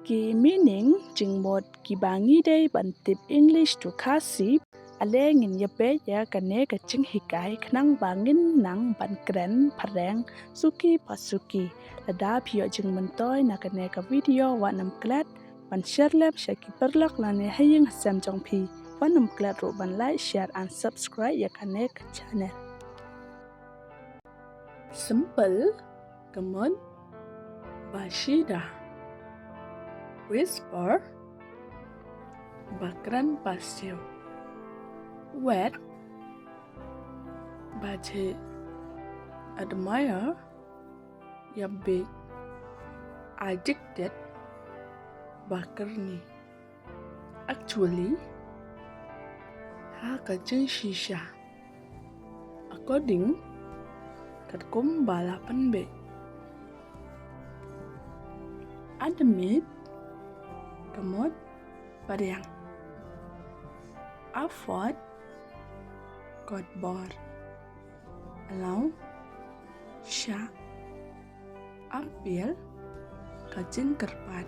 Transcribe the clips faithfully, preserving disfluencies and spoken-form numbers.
Ki meaning jingmut kiba ngi dei ban tip English to Khasi. Ale ngin ïa peit ïa kane ka jinghikai khnang ba ngin nang ban kren phareng suki pa suki. Lada phi ïoh jingmyntoi na kane ka video, wat nym klet ban share lem sha ki paralok lane ha ïing ha sem jong phi. Wat nym klet ruh ban like, share and subscribe ïa kane ka channel. Simple, ka mut ba shida. Whisper, ba kren pasiaw. Wet, ba jhieh. Admire, ïa bieit. Addicted, ba kyrni. Actually, ha ka jingshisha. According, katkum ba la pynbeit. Admit, ka mut pdiang. Afford, kot bor. Allow, shah. Appeal, ka jingkyrpad.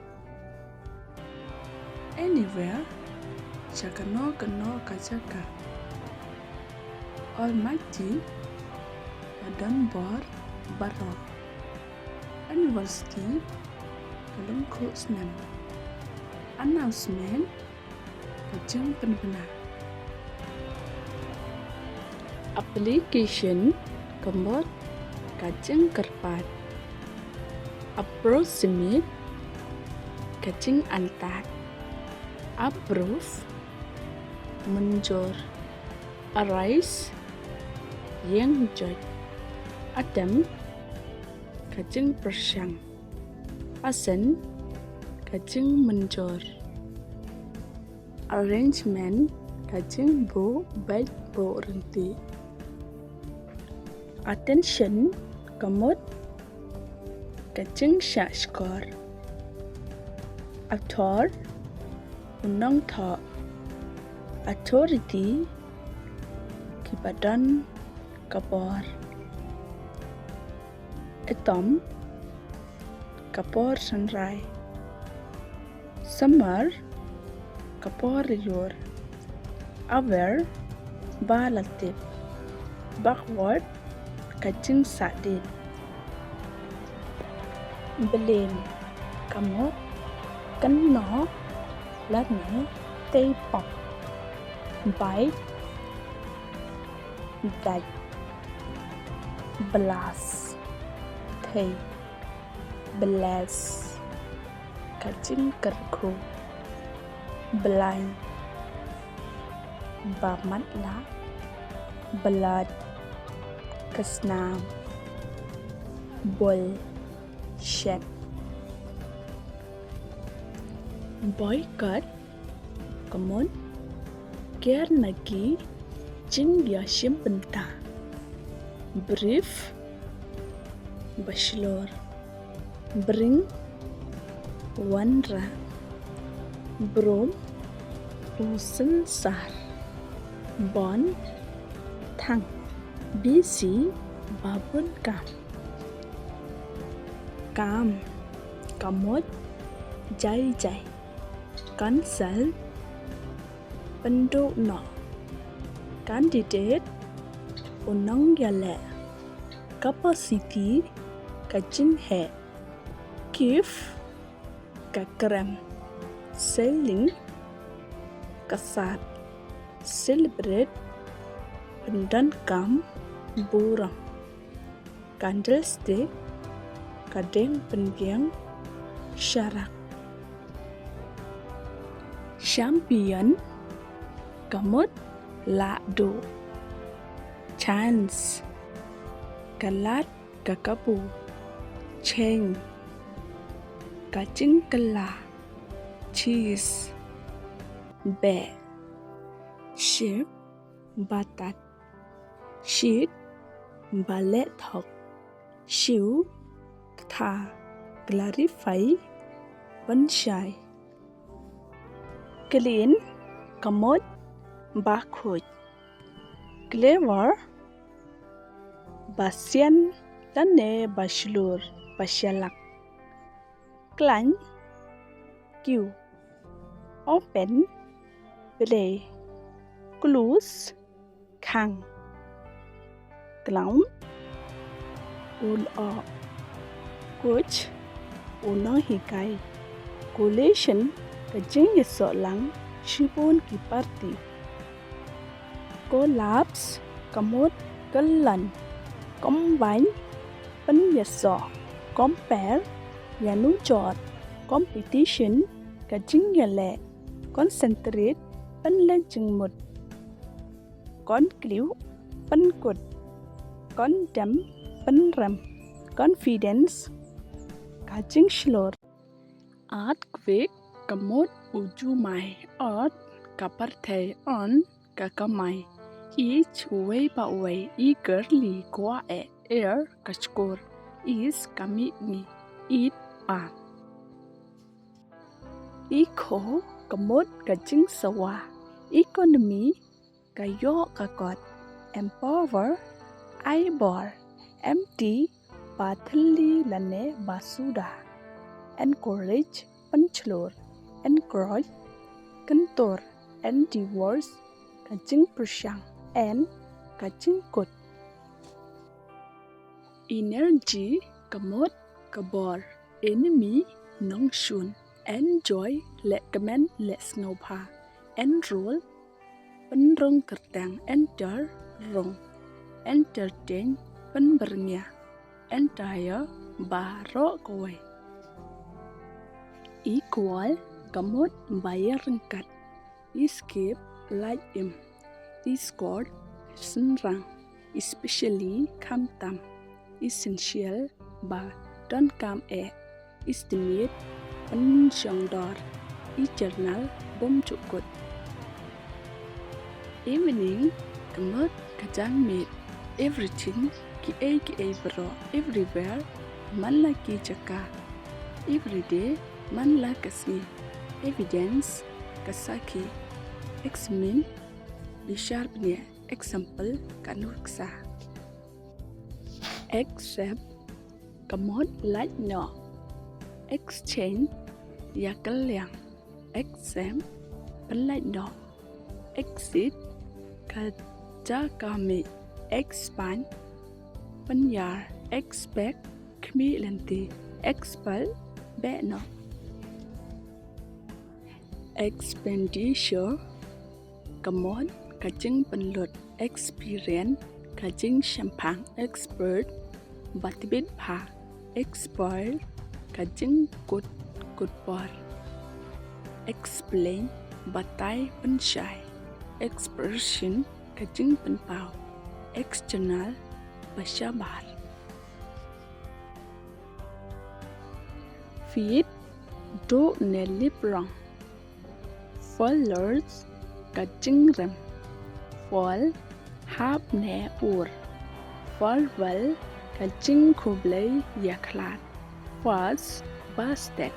Anywhere, sha kano kano ka jaka. Almighty, ba don bor baroh. Anniversary, ka lyngkhuh snem. Announcement, ka jingpynbna. Application, ka mut ka jingkyrpad. Approximate, ka jingantat. Approve, mynjur. Arise, ïeng joit. Attempt, ka jingpyrshang. Assent, ka jingmynjur. Arrangement, ka jingbuh beit buh ryntih. Attention, ka mut ka jingshah shkor. Author, u nongthoh. Authority, kiba don ka bor. Atom, ka por shynrai. Summer, ka por lyiur. Aware, ba la tip. Backward, ka jingsahdien. Blame, ka mut kynnoh lane tei pop. Bite, dait. Blast, thei. Bless, ka jingkyrkhu. Blind, ba matlah. Blood, ka snam. Bull, shet. Boycott, ka mut ker na ki jingïashim bynta. Brief, ba shlur. Bring, wanrah. Broom, u synsar. Bond, thang. Busy, ba bun kam. Calm, ka mut jai jai. Cancel, pynduh noh. Candidate, u nongïaleh. Capacity, ka jingheh. Gift, ka krem. Selling, ka sat. Celebrate, pyndonkam burom. Candlestick, ka dieng pyndieng sharak. Champion, ka mut lahduh. Chance, ka lad ka kabu. Chain, ka jingkylla. Cheese, beh. Ship, ba tad. Sheet, ba leh thok. Shoe, kata. Clarify, pynshai. Clean, ka mut ba khuid. Clever, ba sian lane ba shlur, ba shalak. Khlaiñ, Q. Open, blei. Close, khang. Clown, u lyoh. Coach, u nonghikai. Collation, ka jingïasoh lang shibun ki parti. Collapse, ka mut kyllon. Combine, pynïasoh. Compare, ïanujor. Competition, ka jingïaleh. Concentrate, pynleit jingmut. Conclude, pynkut. Condemn, pynrem. Confidence, ka jingshlur. Earthquake, ka mut u jumai. Earth, ka pyrthei. Earn, ka kamai. Each, uwei pa uwei. Eagerly, kwah eh. Ear, ka shkor. East, ka mihngi. Eat, pa. Echo, ka mut ka jingsawa. Economy, ka ïoh ka kot. Empower, ai bor. Empty, ba thylli lane ba suda. Encourage, pynshlur. Encroach, kyntur. Endeavours, ka jingpyrshang. End, ka jingkut. Energy, ka mut ka bor. Enemy, nongshun. Enjoy, leh kmen, leh sngewbha. Enroll, pynrung kyrteng. Enter, rung. Entertain, pynbyrngia. Entire, baroh kawei. Equal, ka mut ba ïaryngkat. Escape, lait im. Escort, synrang. Especially, khamtam. Essential, ba donkam eh. Estimate, pynshongdor. Eternal, bymjukut. Evening, ka mut ka janmiet. Everything, kiei kiei baroh. Everywhere, man la ki jaka. Everyday, man la ka sngi. Evidence, ka sakhi. Examine, bishar bniah. Example, ka nuksa. Accept, ka mut lait noh. Exchange, ïakylliang. Accept, pynlait noh. Exit, ka jaka mih. Expand, pynïar. Expect, khmih lynti. Expel, beh noh. Expenditure, ka mut ka jingpynlut. Experience, ka jingshemphang. Expert, ba tbit bha. Expire, ka jingkut, kut por. Explain, batai pynshai. Expression, ka jingpynpaw. External, ba shabar. Feet, duh ne lip rong. Followers, ka jingrem. Fall, hap ne ur. Farewell, ka jingkhublei ïakhlad. Fast, ba stet.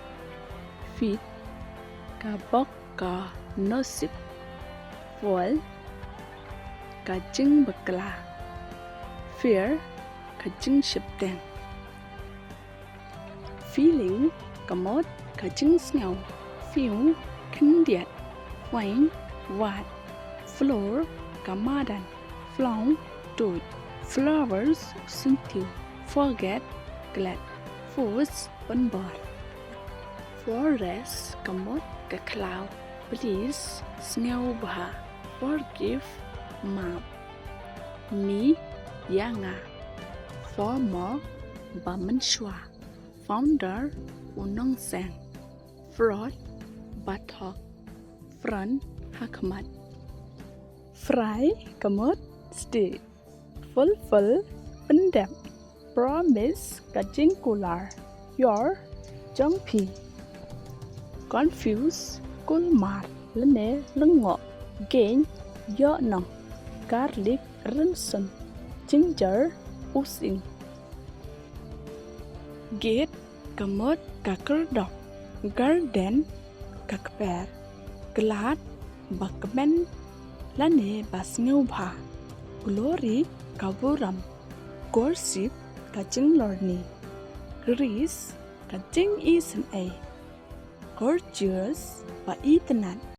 Fit, ka bok ka nosip. Fall, ka jingbakla. Fear, ka jingsheptieng. Feeling, ka mut, ka jingsngew. Few, khyndiat. Fine, wad. Floor, ka madan. Flown, tuid. Flowers, syntiew. Forget, klet. Force, pynbor. Forest, ka mut, ka khlaw. Please, sngewbha. Forgive, map. Me, ïa nga. Former, ba mynshuwa. Founder, u nongseng. Fraud, ba thok. Front, ha khmat. Fry, ka mut, stay. Fulfill, pyndep. Promise, ka jingkular. Your, jong phi. Confuse, kulmar lane lyngngoh. Gain, ïoh nong. Garlic, rynsun. Ginger, u sying. Gate, ka mut, ka kyrdoh. Garden, ka kper. Glad, ba kmen lane ba sngewbha. Glory, ka burom. Gossip, ka jinglorni. Grease, ka jingisynei. Gorgeous, ba itynnad.